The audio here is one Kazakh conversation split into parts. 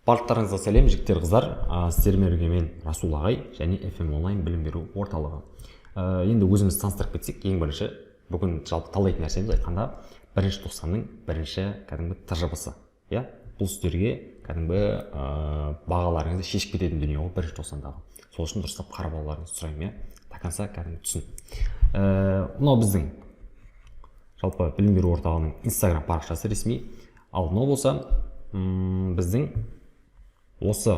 Барлықтарыңызға сәлем, жігіттер, қыздар. Сіздермен бірге мен, Расул ағай, және FM онлайн білім беру орталығы. Енді өзімізді таныстырып кетсек, ең бірінші бүгін жалпы талдайтын нәрсеміз, айтқанда, бірінші тоқсанның бірінші кәдімгі ТЖБ-сы, иә. Бұл сіздерге кәдімгі бағаларыңызды шешіп кететін дүние ғой бірінші тоқсандағы. Сол үшін дұрыстап қарап алуларыңызды сұраймын, иә, до конца кәдімгі түсін. Мынау біздің жалпы білім беру орталығының Инстаграм парақшасы ресми. Ал мынау болса біздің осы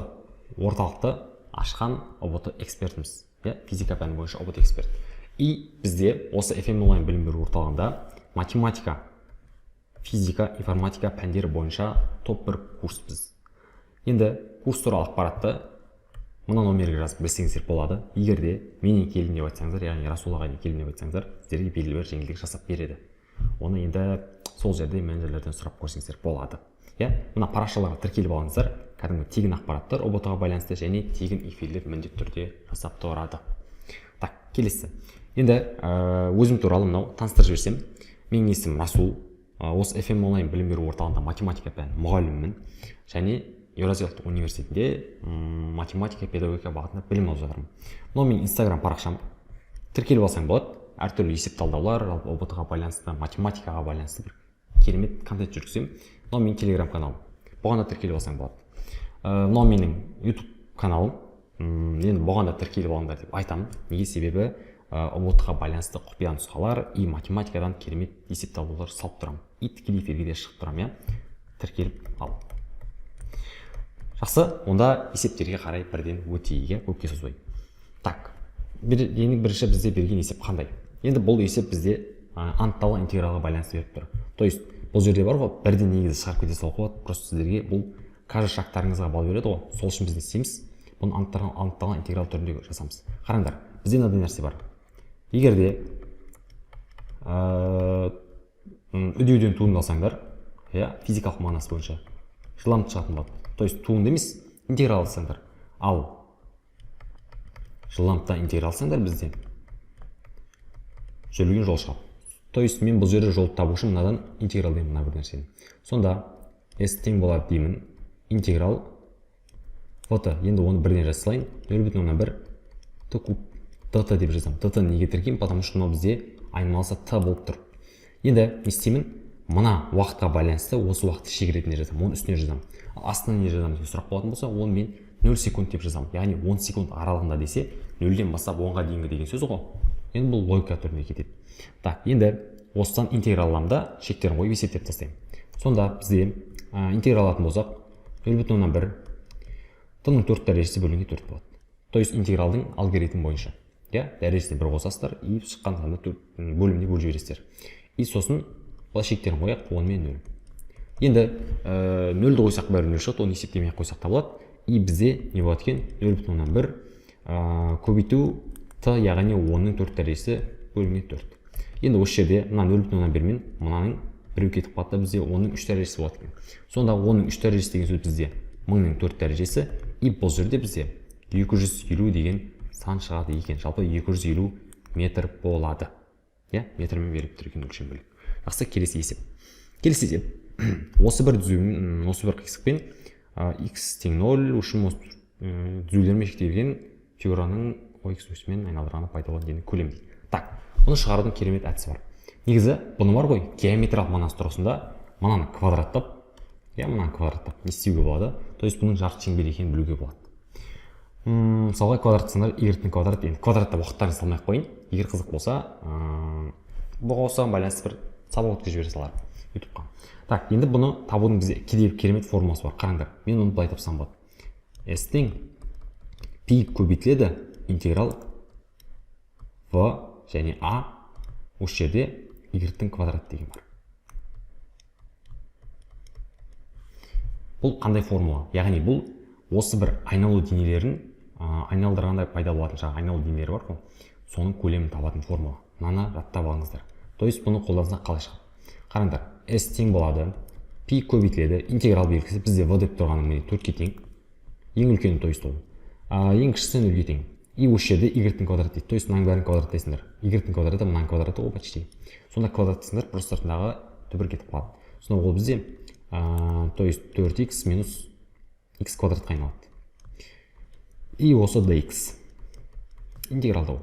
орталықты ашқан ҰБТ экспертіміз, иә, физика пәні бойынша ҰБТ эксперт. И бізде осы FM онлайн білім беру орталығында математика, физика, информатика пәндері бойынша топ бір курс біз. Енді курс туралы ақпаратты мына номерге жазып білсеңіздер болады. Егер де менен келдім деп айтсаңыздар, яғни Расул ағайдан келдім деп айтсаңыздар, сіздерге белгілі бір жеңілдік жасап береді. Оны енді сол жерде менеджерлерден сұрап көрсеңіздер болады, иә. Мына парақшаларға тіркеліп алыңыздар. Кәдімгі тегін ақпараттар ҰБТ ға байланысты және тегін эфирлер міндетті түрде жасап тұрады. Так, келесі. Енді өзім туралы мынау таныстырып жіберсем, менің есімім Расул. Осы FM онлайн білім беру орталығында математика пәні мұғалімімін және Еуразия ұлттық университетінде математика, педагогика бағытында білім алып жатырмын. Мынау менің Инстаграм парақшам, тіркеліп алсаң болады. Әртүрлі есеп, талдаулар, жалпы ҰБТ ға байланысты, математикаға байланысты бір керемет контент жүргіземін. Мынау менің Телеграм каналым, бұған да тіркеліп алсаң болады. Мынау менің Ютуб каналым. Енді бұған да тіркеліп алыңдар деп айтамын. Неге? Себебі ҰБТ ға байланысты құпия нұсқалар и математикадан керемет есеп, талдаулар салып тұрамын и тікелей эфирге де шығып тұрамын, иә. Тіркеліп ал. Жақсы, онда есептерге қарай бірден өтейік, иә, көпке созбай. Так, ең бірінші бізде берген есеп қандай? Енді бұл есеп бізде анықталған интегралға байланысты беріп тұр. То есть бұл жерде бар ғой, бірден негізі шығарып кете салуға болады. Просто сіздерге бұл каждый шагтарыңызға балл береді ғой. Сол үшін біз не істейміз? Бұны анықталған интеграл түрінде жасамыз. Қараңдар, бізде мынандай нәрсе бар: егер де үдеуден туынды алсаңдар, иә, физикалық мағынасы бойынша жылдамдық шығатын болады. То есть туынды емес, интеграл алсаңдар, ал жылдамдықтан интеграл алсаңдар, бізде жүрілген жол шығады. То есть мен бұл жерде жолды табу үшін мынадан интеграл деймін мына бір нәрсені. Сонда s тең болады деймін интеграл vt. Енді оны бірден жаза салайын: 0,1 т куб dt деп жазамын. Dt неге тіркеймін? Потому что мынау бізде айнымалысы т болып тұр. Енді не істеймін? Мына уақытқа байланысты осы уақытты шек ретінде жазамын, оның үстіне жазамын. Ал астына не жазамын деген сұрақ болатын болса, оны мен 0 секунд деп жазамын. Яғни 10 секунд аралығында десе, нөлден бастап 10-ға дейінгі деген сөз ғой. Енді бұл логика түрінде кетеді. Так, енді осыдан интеграл аламын да, шектерін қойып есептеп тастаймын. Сонда бізде интеграл алатын болсақ, 0,1 т-ның төрт дәрежесі бөлінген төрт болады. То есть интегралдың алгоритмі бойынша, иә, дәрежесіне бір қосасыздар и шыққан санды төрт бөліміне бөліп жібересіздер. И сосын былай шектерін қояйық: 10 мен нөл. Енді нөлді қойсақ, бәрі нөл шығады, оны есептемей ақ қойсақ та болады. И бізде не болады екен? 0,1 көбейту т, яғни 10-ның төрт дәрежесі бөлінген төрт. Енді осы жерде мына 0,1 мен мынаның біреу кетіп қалады да, бізде 10-ның үш дәрежесі болады екен. Сонда 10-ның үш дәрежесі деген сөз бізде мыңның төрт дәрежесі. И бұл жерде бізде 250 деген сан шығады екен. Жалпы 250 метр болады, иә, метрмен беріліп тұр екен өлшем бірлік. Жақсы, келесі есеп. Келесі есеп осы бір түзу, осы бір қисықпен x тең 0 үшін осы түзулермен шектелген фигураның x осімен айналдырғанда пайда болған дененің көлемі дейді. Так, бұны шығарудың керемет әдісі бар. Негізі бұны бар ғой, геометриялық мағынасы тұрғысында мынаны квадраттап, иә, мынаны квадраттап не істеуге болады? То есть бұның жарты шеңбер екенін білуге болады. Мысалға, квадраттасаңдар, y квадрат. Енді квадраттап уақыттарыңызды салмай ақ қояйын. Егер қызық болса, бұған, осыған байланысты бір сабақ өткізіп жібере салармын Ютубқа. Так, енді бұны табудың бізде кейде керемет формуласы бар. Қараңдар, мен оны былай тапсам болады: s тең пи көбейтіледі интеграл в және а, осы жерде y-тің квадраты деген бар. Бұл қандай формула? Яғни бұл осы бір айналу денелерін айналдырғанда пайда болатын жаңағы айналу денелері бар ғой, соның көлемін табатын формула. Мынаны жаттап алыңыздар. То есть бұны қолдансақ, қалай шығады? Қараңдар, s тең болады пи көбейтіледі интеграл белгісі бізде в деп тұрғаны міне төртке тең, ең үлкені, то есть ол ең кішісі нөлге тең. И осы жерде y-тің квадраты дейді. То есть мынаның бәрін квадраттайсыңдар. Y-тің квадраты мынаның квадраты ғой почти. Сонда квадраттайсыңдар, просто сыртындағы түбір кетіп қалады. Сонда ол бізде то есть 4x минус X квадратқа айналады. И осы dx интегралдау.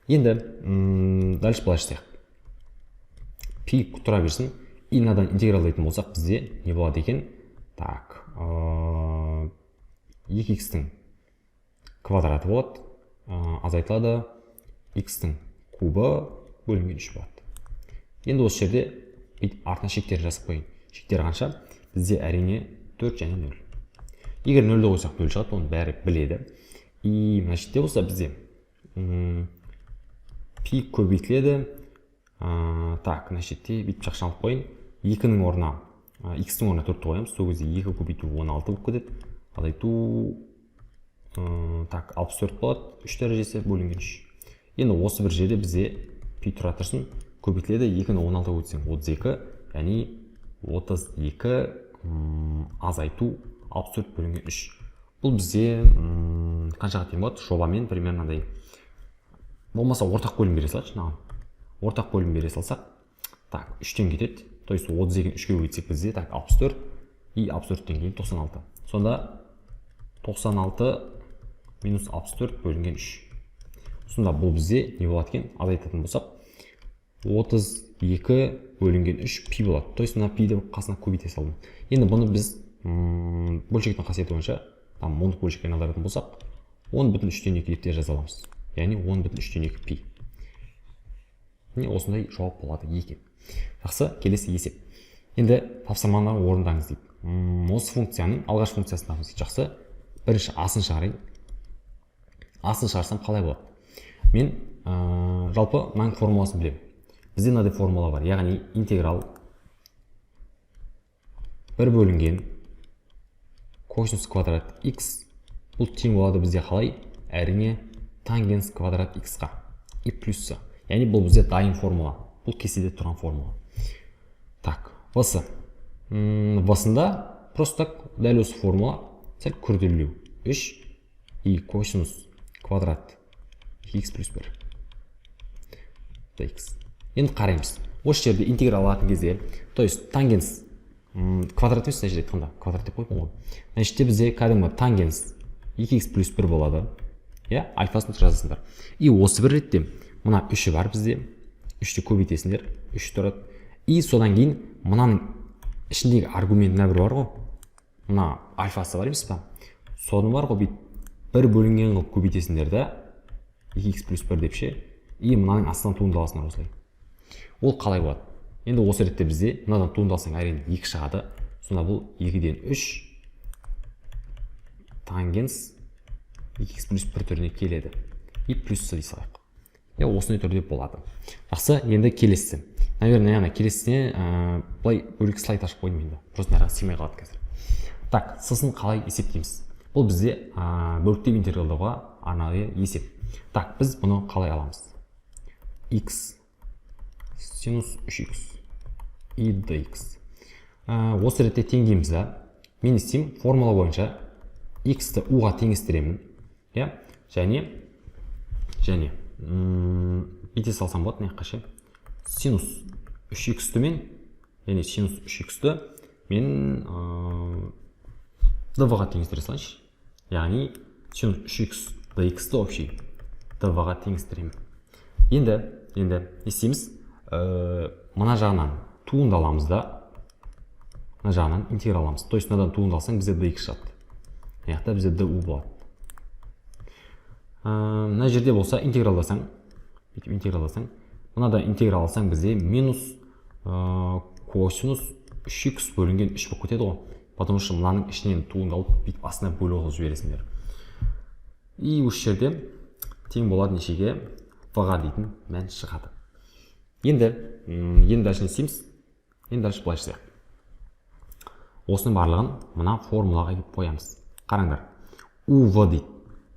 Енді дальше былай жасайық: пи тұра берсін. И мынадан интегралдайтын болсақ, бізде не болады екен? Так, екі икстің квадраты болады, азайтылады икстің кубы бөлінген үш болады. Енді осы жерде бүйтіп артына шектерін жазып қояйын. Шектері қанша бізде? Әрине, төрт және нөл. Егер нөлді қойсақ, нөл шығады, оны бәрі біледі. И мына жерде болса, бізде пи көбейтіледі. Так, мына жерде бүйтіп жақша алып қояйын. Екінің орнына, икстің орнына төртті қоямыз. Сол кезде екі көбейту 16 болып кетеді, азайту, так, 64 болады, үш дәрежесі бөлінген үш. Енді осы бір жерде бізде пи тұра тұрсын, көбейтіледі. Екіні 16-ға көбейтсең, 32, яғни 32 азайту 64 бөлінген үш. Бұл бізде қаншаға тең болады? Жобамен примерно мынандай. Болмаса ортақ бөлім бере салайықшы мынаған. Ортақ бөлім бере салсақ, так, үштен кетеді, то есть 32-ні үшке көбейтсек, бізде, так, 64, и 64-тен кейін 96. Сонда 96 минус 64 бөлінген үш. Сонда бұл бізде не болады екен? Азайтатын болсақ, 32 бөлінген үш пи болады. То есть мына пиді қасына көбейте салдым. Енді бұны біз бөлшектің қасиеті бойынша, там, ондық бөлшекке айналдыратын болсақ, 10,3 деп те жаза аламыз, яғни 10,3 пи. Міне, осындай жауап болады екен. Жақсы, келесі есеп. Енді тапсырманы орындаңыз дейді. Осы функцияның алғашқы функциясын табыңыз дейді. Жақсы, бірінші асын шығарайын. Асын шығарсам, қалай болады? Мен жалпы мынаның формуласын білемін. Бізде мынадай формула бар, яғни интеграл бір бөлінген косинус квадрат x, бұл тең болады бізде қалай? Әрине, тангенс квадрат x-қа и плюс c. Яғни бұл бізде дайын формула, бұл кестеде тұрған формула. Так, в-сы. В-сында просто так дәл осы формула, сәл күрделілеу: үш и косинус квадрат x плюс бір dx. Енді қараймыз, осы жерде интеграл алатын кезде, то есть тангенс квадрат емес, мына жерде айтқанда квадрат деп қойыппын ғой. Мына жерде бізде кәдімгі тангенс 2х плюс 1 болады, иә, альфасын жазасыңдар. И осы бір ретте мына үші бар бізде, үшті көбейтесіңдер, үш тұрады. И содан кейін мынаның ішіндегі аргумент мына бір бар ғой, мына альфасы бар емес па? Соны бар ғой, бүйтіп бір бөлінген қылып көбейтесіңдер да, 2х плюс 1 деп ше. И мынаның астынан туынды аласыңдар осылай. Ол қалай болады? Енді осы ретте бізде мынадан туынды алсаң, әрине, екі шығады. Сонда бұл екіден үш тангенс 2х плюс 1 түріне келеді и плюс дей салайық, иә, осындай түрде болады. Жақсы, енді келесісі, наверное, ана келесісіне былай бөлек слайд ашып қойдым енді, просто мына сыймай қалады қазір. Так, сосын қалай есептейміз? Бұл бізде бөліктеп интегралдауға арнайы есеп. Так, біз бұны қалай аламыз? X синус 3x и dx. Осы ретте теңдейміз да. Мен не істеймін? Формула бойынша x-ті u-ға теңестіремін, иә, және бүйте салсам болады мына жаққа ше. Синус 3x-ті мен, яғни синус 3x-ті мен dv-ға теңестіре салайыншы, яғни синус 3x dx-ті общий dv-ға теңестіремін. Енді не істейміз? Мына жағынан туынды аламыз да, мына жағынан интеграл аламыз. То есть мынадан туынды алсаң, бізде dx шығады, мына жақта бізде du болады. Мына жерде болса, интегралдасаң, бүйтіп интегралдасаң, мынада интеграл алсаң, бізде минус косинус 3x бөлінген 3 болып кетеді ғой, потому что мынаның ішінен туынды алып, бүйтіп астына бөліп алып жібересіңдер. И осы жерде тең болады нешеге? В-ға дейтін мән шығады. Енді дальше не істейміз? Енді дальше былай жасайық: осының барлығын мына формулаға келіп қоямыз. Қараңдар, у в дейді.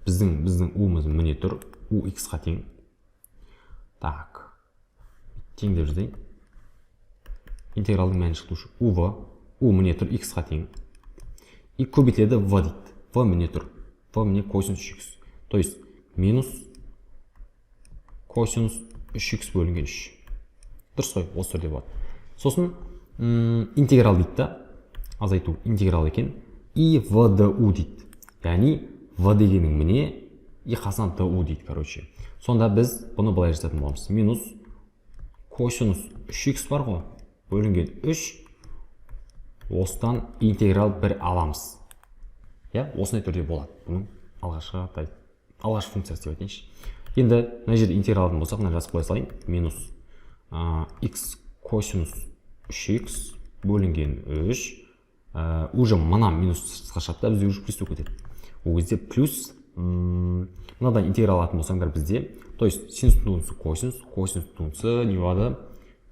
Біздің у-мыз міне тұр, у x-қа тең. Так, тең деп жазайын. Интегралдың мәні шықты уже. У в, у міне тұр, x-қа тең, и көбейтіледі в дейді. В міне тұр, в міне косинус 3x, то есть минус косинус 3x бөлінген 3. Дұрыс қой? Осы түрде болады. Сосын интеграл дейді да, азайту интеграл екен. И в ду дейді, яғни в дегенің міне, и қасынан ду дейді, короче. Сонда біз бұны былай жазатын боламыз: минус косинус 3х бар ғой, бөлінген 3, осыдан интеграл 1 аламыз, иә. Осындай түрде болады бұның алғашқы функциясы деп айтайыншы. Енді мына жерде интеграл алатын болсақ, мына жазып қоя салайын: минус x косинус 3х бөлінген 3. Уже мына минус сыртқа шығады да, бізде уже плюс болып кетеді. Ол кезде плюс мынадан интеграл алатын болсаңдар, бізде, то есть, синус туындысы косинус, косинус туындысы не болады?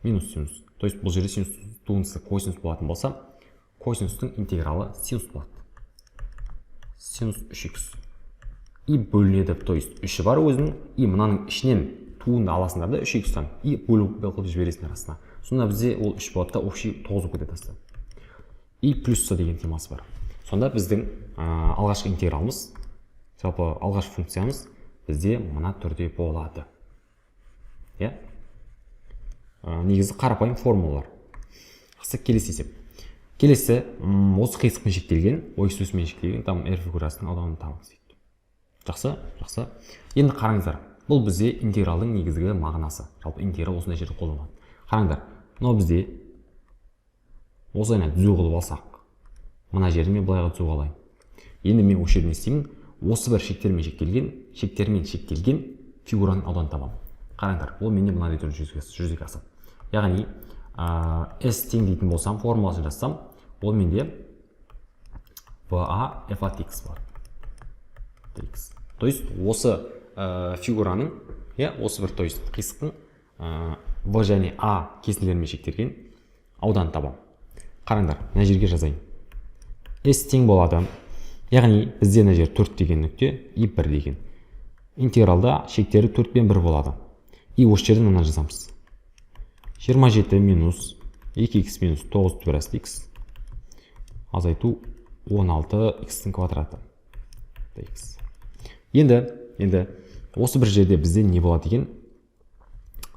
Минус синус. То есть бұл жерде синус туындысы косинус болатын болса, косинустың интегралы синус болады, синус 3х, и бөлінеді, то есть үші бар өзінің, и мынаның ішінен туынды аласыңдар да 3 х-тан, и бөліп қылып жібересіңдер астына. Сонда бізде ол үш болады да, общий тоғыз болып кетеді астында, и плюс с деген темасы бар. Сонда біздің алғашқы интегралымыз, жалпы алғашқы функциямыз бізде мына түрде болады, иә. Негізі қарапайым формулалар. Жақсы, келесі есеп. Келесі осы қисықпен шектелген, ой өсімен шектелген, там r фигурасының ауданын табыңыз дейді. Жақсы, жақсы. Енді қараңыздар, бұл бізде интегралдың негізгі мағынасы. Жалпы интеграл осындай жерде қолданылады. Қараңдар, мынау бізде осылай түзу қылып алсақ, мына жерді мен былайға түзу алайын. Енді мен осы жерде не істеймін? Осы бір шектермен шектелген фигураның ауданын табамын. Қараңдар, ол менде мынандай түрде жүзеге асады. Яғни s тең дейтін болсам, формуласын жазсам, ол менде va f от x болады, dx. То есть осы фигураның, иә, осы бір, то есть қисықтың в және а кесінділерімен шектелген ауданын табамын. Қараңдар, мына жерге жазайын: s тең болады, яғни бізде мына жер 4 деген нүкте и 1 деген, интегралда шектері 4 пен 1 болады. И осы жерден мына жазамыз: 27 минус 2х минус 9 түбір асты х азайту 16 х-тің квадраты dx. Енді осы бір жерде бізде не болады екен?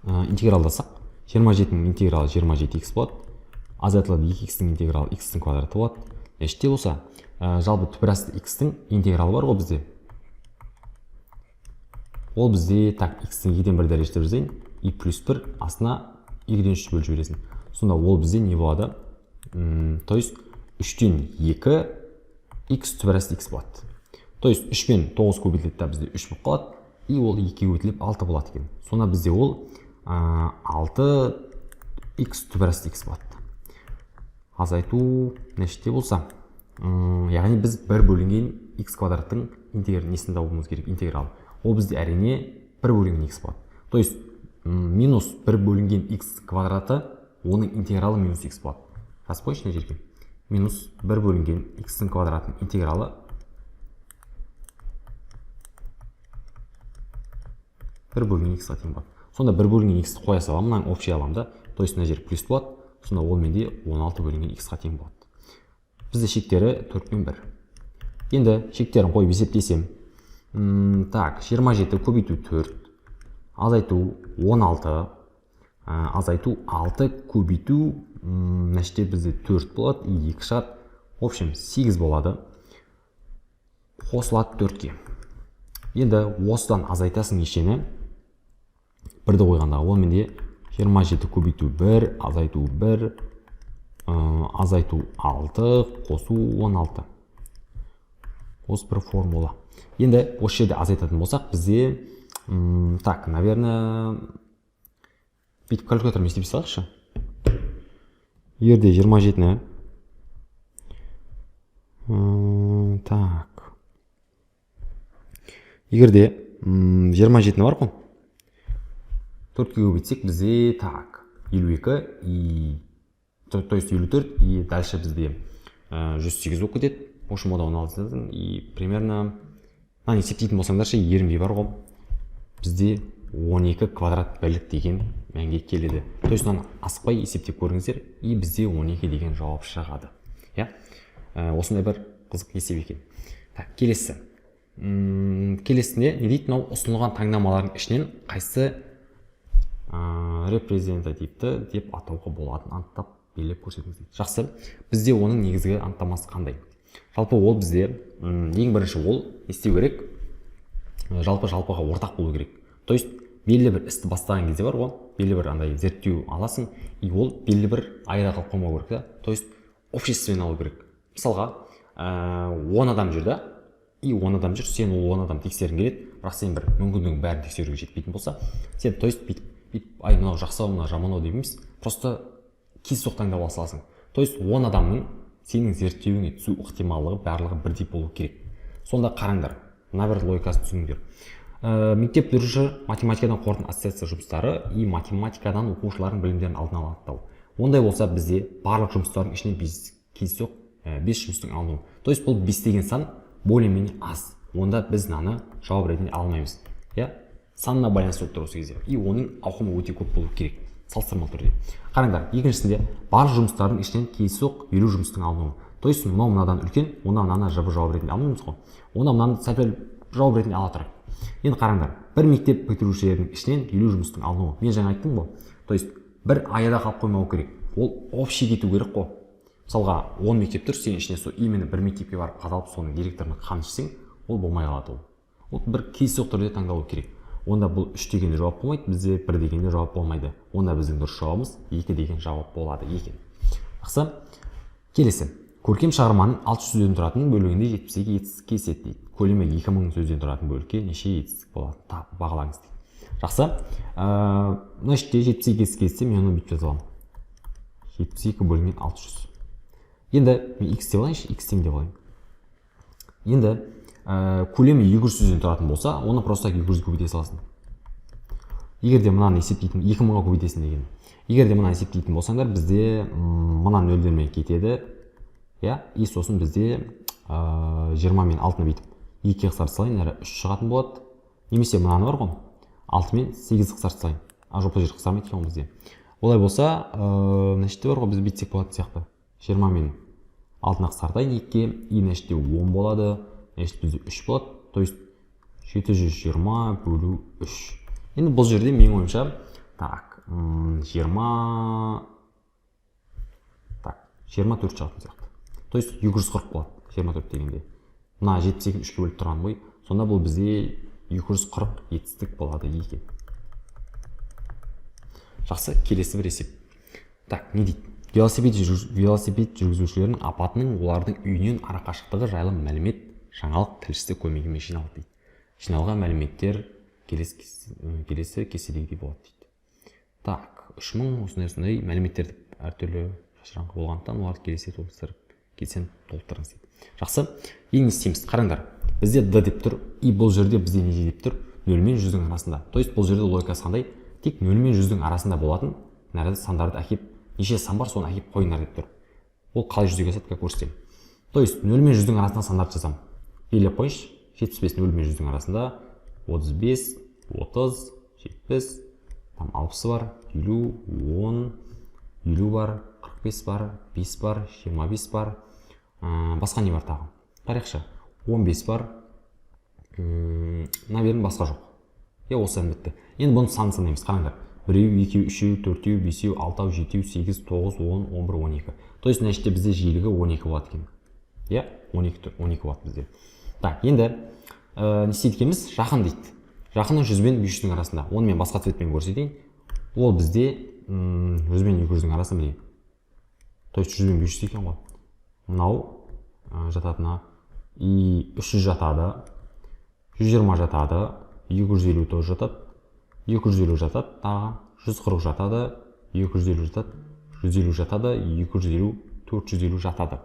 Интегралдасақ, 27-нің интегралы 27 х болады, азайтылады 2х-тің интегралы х-тің квадраты болады. Іште болса, жалпы түбір асты х-тің интегралы бар ғой бізде, ол бізде, так, х-тің екіден бір дәрежесі деп жазайын, и плюс бір, астына екіден үш бөліп жібересің. Сонда ол бізде не болады? То есть үштен екі х түбір асты х болады. То есть үш пен тоғыз көбейтіледі да, бізде үш болып қалады, и ол екіге көбейтіліп алты болады екен. Сонда бізде ол алты х түбір асты х болады, азайту мына жерде болса, яғни біз бір бөлінген х квадраттың интегр несін табуымыз керек? Интеграл. Ол бізде, әрине, бір бөлінген х болады. То есть минус бір бөлінген х квадраты, оның интегралы минус х болады. Жазып қояйыншы мына жерге: минус бір бөлінген х-тің квадратының интегралы бір бөлінген х-ға тең болады. Сонда бір бөлінген х-ті қоя саламын, мынаны общий аламын да, то есть мына жер плюс болады. Сонда ол менде 16 бөлінген х-ға тең болады. Бізде шектері 4 пен 1. Енді шектерін қойып есептесем, так, 27 көбейту 4 азайту 16 азайту 6 көбейту, мына жерде бізде 4 болады и 2 шығады, в общем 8 болады, қосылады 4-ке. Енді осыдан азайтасың нешені? Бірді қойғанда, ол менде 27 көбейту 1 азайту 1 азайту 6 қосу 16. Осы бір формула. Енді осы жерде азайтатын болсақ, бізде так, наверное, бүйтіп калькулятормен есептей салайықшы. Егер де 27-ні так, егер де 27-ні бар ғой, төртке көбейтсек, бізде, так, 52 и то есть 54, и дальше бізде 108 болып кетеді. В общем, одан 16, и примерно мынаны есептейтін болсаңдаршы, ерінбей бар ғой, бізде 12 квадрат бірлік деген мәнге келеді. То есть мынаны асықпай есептеп көріңіздер, и бізде 12 деген жауап шығады, иә. Осындай бір қызық есеп екен. Так, келесі. Келесінде не дейді? Мынау ұсынылған таңдамалардың ішінен қайсысы репрезентативті деп атауға болатынын анықтап, белгілеп көрсетіңіз дейді. Жақсы, бізде оның негізгі анықтамасы қандай? Жалпы ол бізде ең бірінші ол не істеу керек? Жалпы жалпыға ортақ болу керек. То есть белгілі бір істі бастаған кезде бар ғой, белгілі бір андай зерттеу аласың, и ол белгілі бір айда қалып қоймау керек та, то есть общественно алу керек. Мысалға, 10 адам жүр да, и 10 адам жүр, сен ол 10 адам тексергің келеді, бірақ сен бір мүмкіндігің бәрін тексеруге жетпейтін болса, сен, то есть, бүйтіп бүйтіп, ай, мынау жақсы ау, мынау жаман ау деп емес, просто кездейсоқ таңдап ала саласың. То есть 10 адамның сенің зерттеуіңе түсу ықтималдығы барлығы бірдей болу керек. Сонда қараңдар, мына бір логикасын түсініңдер. Мектеп бітіруші математикадан қорытынды ассоциация жұмыстары и математикадан оқушылардың білімдерін алдын ала анықтау. Ондай болса, бізде барлық жұмыстардың ішінен кездейсоқ бес жұмыстың алынуы, то есть бұл бес деген сан более менее аз, онда біз мынаны жауап ретінде ала алмаймыз, иә, санына байланысты болып тұр осы кезде, и оның ауқымы өте көп болу керек салыстырмалы түрде. Қараңдар, екіншісінде барлық жұмыстардың ішінен кездейсоқ 50 жұмыстың алынуы, то есть мынау мынадан үлкен, онда мынаны жб жауап ретінде алмаймыз ғой, онда мынаны сәл пәл жауап ретінде ала тұрайық. Енді қараңдар, бір мектеп бітірушілердің ішінен 50 жұмыстың алынуы. Мен жаңа айттым ғой, то есть бір аяда қалып қоймау керек, ол общий кету керек қой. Мысалға, 10 мектеп тұр, сен ішіне сол именно бір мектепке барып қадалып, соның директорына қан ішсең, ол болмай қалады. Ол бір кездейсоқ түрде таңдалу керек. Онда бұл үш деген жауап болмайды бізде, бір деген де жауап болмайды. Онда біздің дұрыс жауабымыз екі деген жауап болады екен. Жақсы, келесі. Көркем шығарманың 600 сөзден тұратын бөлігінде 72 етістік кездеседі дейді. Көлемі 2000 сөзден тұратын бөлікке неше етістік болатын тап, бағалаңыз дейді. Жақсы, мына жерде 72 етістік кездессе, мен оны бүйтіп жаза аламын: 72 бөлінген 600. Енді мен x деп алайыншы, x тең деп алайын. Енді көлемі 200 сөзден тұратын болса, оны просто 200 көбейте саласың. Егер де мынаны есептейтін, 2000-ға көбейтесің деген. Егер де мынаны есептейтін болсаңдар, бізде мына нөлдермен кетеді, иә, и сосын бізде 20 мен 6-ны бүйтіп екіге қысқарта салайын, әрі үш шығатын болады. Немесе мынаны бар ғой, 6 мен 8-ді қысқарта салайын. А, жоқ, бұл жерде қысқармайды екен ғой бізде. Олай болса, мына жерде бар ғой, біз бүйтсек болатын сияқты: 20 мен 6-ны қысқартайын екіге, и мына жерде 10 болады, мына жерде бізде үш болады, то есть 720 бөлу үш. Енді бұл жерде менің ойымша, так, 20, так, 24 шығатын сияқты, то есть 240 болады. 24 дегенде мына 72-ні үшке бөліп тұрған ғой. Сонда бұл бізде 240 етістік болады екен. Жақсы, келесі бір есеп. Так, не дейді? Велосипед жүргізушілерінің апатының олардың үйінен арақашықтығы жайлы мәлімет жаңалық тілшісі көмегімен жиналды дейді. Жиналған мәліметтер келесі кестедегідей болады дейді. Так, 3000 осындай осындай мәліметтерді әртүрлі шашыраңқы болғандықтан, оларды келесі толықтырып, кестені толықтырыңыз дейді. Жақсы, енді не істейміз? Қараңдар, бізде д деп тұр, и бұл жерде бізде не деп тұр? 0 мен 100-дің арасында. То есть бұл жерде логикасы қандай? Тек 0 мен 100-дің арасында болатын мына сандарды әкеп, неше сан бар, соны әкеп қойыңдар деп тұр. Ол қалай жүзеге асады, қазір көрсетемін. То есть 0 мен 100-дің арасында сандарды жазамын. Белгілеп қояйыншы: 75 0 мен 100-дің арасында, 35, 30, 70, там 60-ы бар, 50, 10, 50 бар, 45 бар, 5 бар, 25 бар. Басқа не бар тағы? Қарайықшы, 15 бар. Мына жердің басқа жоқ, иә, осыдан бітті. Енді бұның санын санаймыз. Қараңдар: біреу, екеу, үшеу, төртеу, бесеу, алтау, жетеу, сегіз, тоғыз, 10, 11, 12. То есть мына жерде бізде жиілігі 12 болады екен, иә, 12, 12 болады бізде. Так, енді не істейді екенбіз? Жақын дейді. Жақыны 100 бен 500-дің арасында. Оны мен басқа цветпен көрсетейін. Ол бізде 100 бен 200-дің арасы, міне, то есть 100 бен 500 екен ғой мынау жататыны. И 300 жатады, 120 жатады, 250 тоже жатады, 250 жатады, тағы 140 жатады, 250 жатады, 150 жатады, 250, 450 жатады.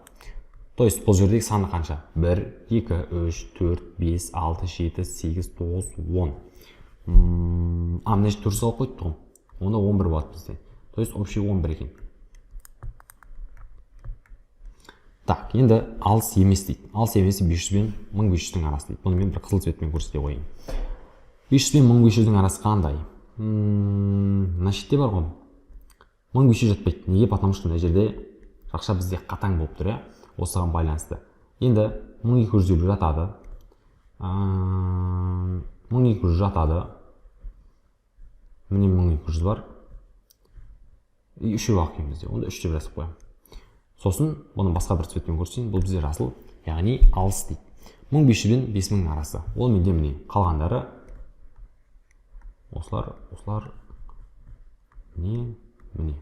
То есть бұл жердегі саны қанша? 1, 2, 3, 4, 5, 6, 7, 8, 9, 10. А, мына жерде 400 алып қойыпты ғой, онда 11 болады бізде, то есть общий 11 екен. Так, енді алыс емес дейді. Алыс емес 500 бен 1500-дің арасы дейді. Бұны мен бір қызыл цветпен көрсете қояйын. 500 бен 1500-дің арасы қандай? Мына шетте бар ғой, 1500 жатпайды. Неге? Потому что мына жерде жақша бізде қатаң болып тұр, иә, осыған байланысты. Енді 1250 жатады, 1200 жатады, міне, 1200 бар, и үшеу ақ екен бізде, онда үш деп жазып қоямын. Сосын бұны басқа бір цветпен көрсетейін, бұл бізде жасыл. Яғни алыс дейді. 1500 бен 5000 арасы. Ол менде міне қалғандары осылар, осылар, міне, міне.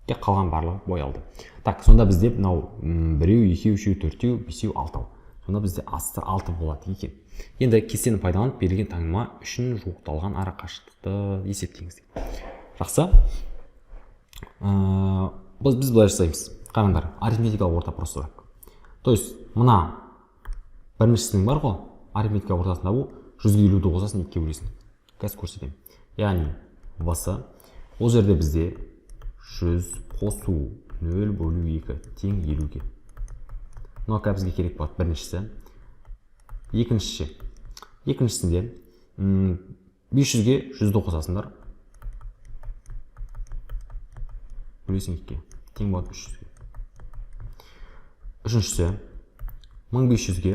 Тек қалған барлығы боялды. Так, сонда бізде мынау біреу, екеу, үшеу, төртеу, бесеу, алтау. Сонда бізде асты 6 болады екен. Енді кестені пайдаланып берілген таңдама үшін жуықталған ара қашықтықты есептеңіз дейді. Жақсы. Біз былай жасаймыз. Қараңдар, арифметикалық орта просто так. То есть мына біріншісінің бар ғой, арифметикалық ортасында бұл жүзге елуді қосасың, екіге бөлесің. Қазір көрсетемін. Яғни ВС ол жерде бізде 100 қосу 0 бөлу 2 тең 50-ге. Мынау қазір бізге керек болады біріншісі. Екіншісі. Екіншісінде 500-ге 100-ді қосасыңдар. Бөлесің 2-ге. Тең болады 300-ге. Үшіншісі 1500-ге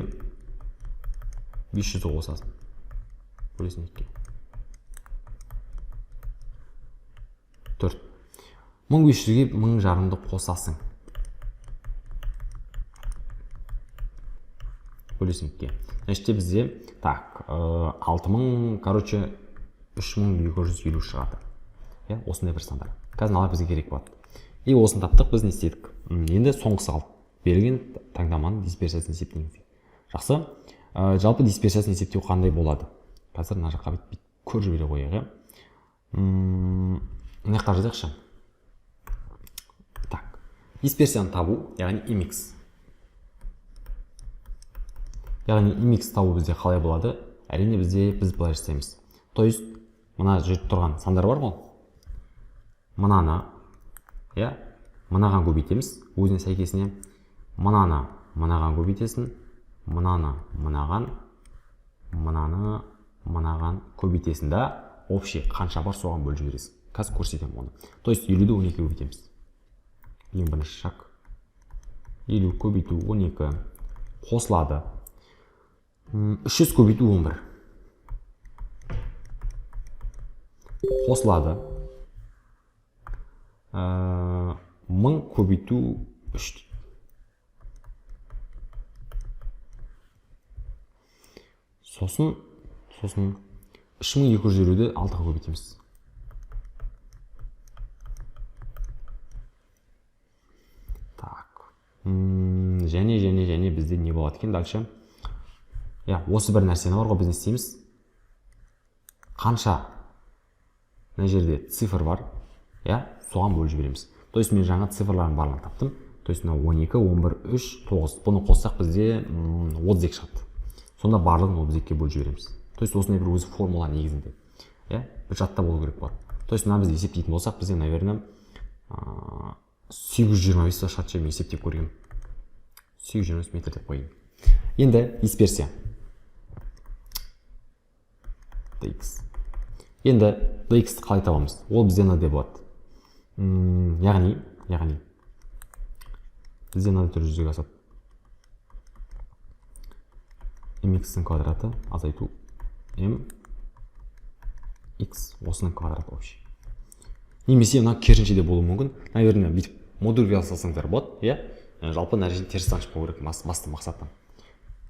500-ді қосасың. Бөлесің 2-ге. 4. 1500-ге 1500-ды қосасың. Бөлесің 2-ге. Значит, бізде так, 6000, короче, 3250 шығады. Иә, осындай бір сандар. Қазір мыналар бізге керек болады. И осыны таптық, біз не істедік? Енді соңғысы қалды. Берілген таңдаманың дисперсиясын есептеңіз. Жақсы. Жалпы дисперсиясын есептеу қандай болады? Қазір мына жаққа бүйтіп көріп жібере қояйық, иә. Мына жаққа жазайықшы. Так, дисперсияны табу, яғни mx. Яғни mx табу бізде қалай болады? Әрине біз былай жасаймыз. То есть мына жерде тұрған сандар бар ғой. Мынаны, иә, мынаған көбейтеміз өзіне сәйкесіне. Мынаны мынаған көбейтесің, мынаны мынаған, мынаны мынаған көбейтесің да, общий қанша бар соған бөліп жібересің. Қазір көрсетемін оны. То есть 50-ді 12 көбейтеміз. Ең бірінші шаг. 50 көбейту 12 қосылады. 300 көбейту 11 қосылады. 1000 көбейту 3. Сосын 3250-ді 6-ға көбейтеміз. Так. Және бізде не болады екен дальше? Я, осы бір нәрсені бар ғой, біз не істейміз? Қанша мына жерде цифр бар, я, соған бөліп жібереміз. То есть мен жаңа цифрлардың барлығын таптым. То есть мына 12, 11, 3, 9. Бұны қоссақ бізде 32 шығады. Сонда барлығын 32-ге бөліп жібереміз. То есть осындай бір өзі формула негізінде. Я, бір жадта болу керек болады. То есть мына біз есептейтін болсақ, бізде, наверное, 825 шығады ше, мен есептеп көргенмін. 825 метр деп қояйын. Енді дисперсия. Dx. Енді dx-ті қалай табамыз? Ол бізде мынадай болады. Яғни бізде мынадай түрде жүзеге асады. Mx-ның квадраты азайту m x осының квадраты общий. Немесе мына керісінше де болуы мүмкін. Наверное, бүйтіп модульге салсаңыздар болады, иә? Жалпы мына жерден теріс сан шықпау керек басты мақсаттан.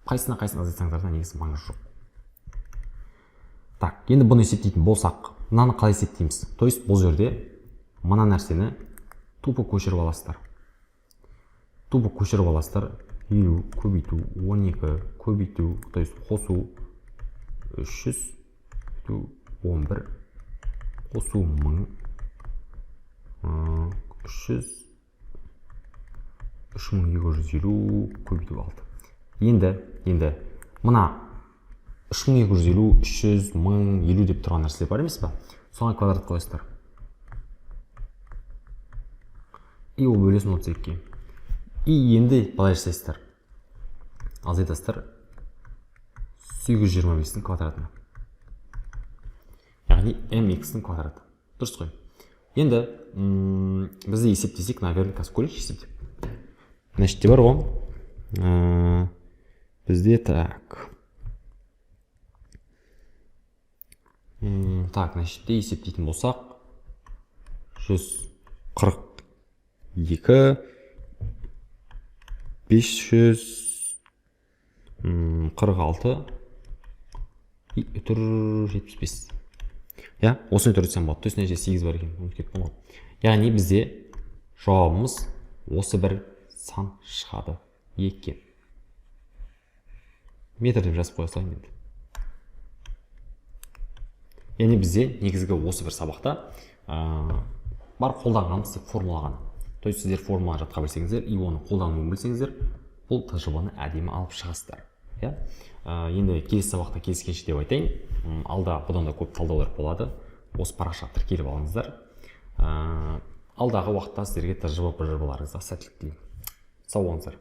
Қайсысына қайсысын азайтсаңыздар да негізі маңызы жоқ. Так, енді бұны есептейтін болсақ, мынаны қалай есептейміз? То есть бұл жерде мына нәрсені тупо көшіріп аласыздар. Тупо көшіріп аласыздар. 50 көбейту 12 көбейту, то есть қосу 300 көбейту 11 қосу 1000, 300, 3250 көбейту 6. Енді мына 3250, 300, 1000, 50 деп тұрған нәрселер бар емес па? Соған квадрат қоясыздар. И ол бөлесін 32-ге. И енді былай жасайсыздар. Азайтасыздар 825-тің квадратына. Яғни mx-ның квадраты. Дұрыс қой. Енді бізді есептесек, наверное, қазір көрейікші есептеп. Мына жерде бар ғой. Бізде так. Так, мына жерде есептейтін болсақ, 142, 500, 46 үтір 75, иә, осыны үтір етсем болады. То есть мына жерде сегіз бар екен, ұмытып кеттім ғой. Яғни бізде жауабымыз осы бір сан шығады екен. Метр деп жазып қоя салайын енді. Яғни бізде негізгі осы бір сабақта бар қолданғанымыз тек формула ғана. То есть сіздер формуланы жатқа білсеңіздер и оны қолдануын білсеңіздер, бұл ТЖБ-ны әдемі алып шығасыздар, иә. Енді келесі сабақта кездескенше деп айтайын. Алда бұдан да көп талдаулар болады. Осы парақшаға тіркеліп алыңыздар. Алдағы уақытта сіздерге ТЖБ, БЖБ-ларыңызға сәттілік тілеймін. Сау болыңыздар.